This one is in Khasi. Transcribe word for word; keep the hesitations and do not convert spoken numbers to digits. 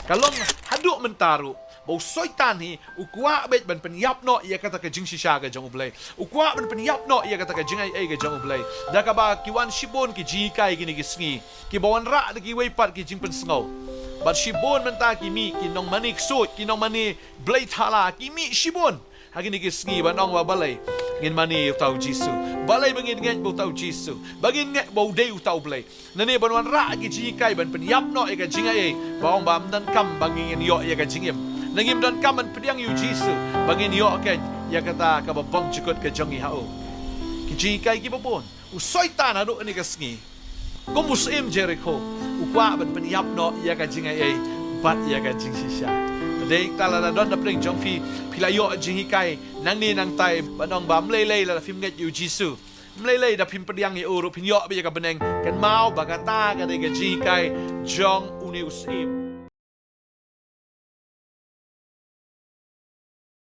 Ka long haduh mynta ruh ba u Soitan hi u kwah beit ban pynïap noh ïa kata ka jingshisha ka jong U Blei. U kwah ban pynïap noh ïa kata ka jingaiei ka jong U Blei. Da kaba ki wan shibun ki jinghikai kine ki sngi, kiba wanrah da kiwei pat ki jingpynsngew. Bad shibun mynta ki mih ki nongmane ksuid, ki nongmane blei thala, ki mih shibun ha kine ki sngi ban ong ba balei ngin mane ïa uta U Jisu, balei ba ngin ngeit ba uta U Jisu, ba ngin ngeit ba u dei uta U Blei. Nangne ban wanrah ki jinghikai ban pynïap noh ïa ka jingaiei, ba ong ba ym donkam ba ngin ïoh ïa ka jingim. Nangim donkam ban pdiang ïa U Jisu ba ngin ïoh kein ïa kata kaba bymjukut ka jong ngi ha u. Ki jinghikai kiba bun. U Soitan haduh kane ka sngi, kum u syiem Jerikho, u kwah ban pynïap noh ïa ka jingaiei bad ïa ka jingshisha. Te dei ta lada don na pdeng jong phi, phi la ïoh jinghikai nangne nangtai ban ong ba ym lei lei lada phim ngeit ïa U Jisu, ym lei lei da phim pdiang ïa u ruh phin ïoh beit ïa ka bneng. Kynmaw ba kata ka dei ka jinghikai jong une u syiem.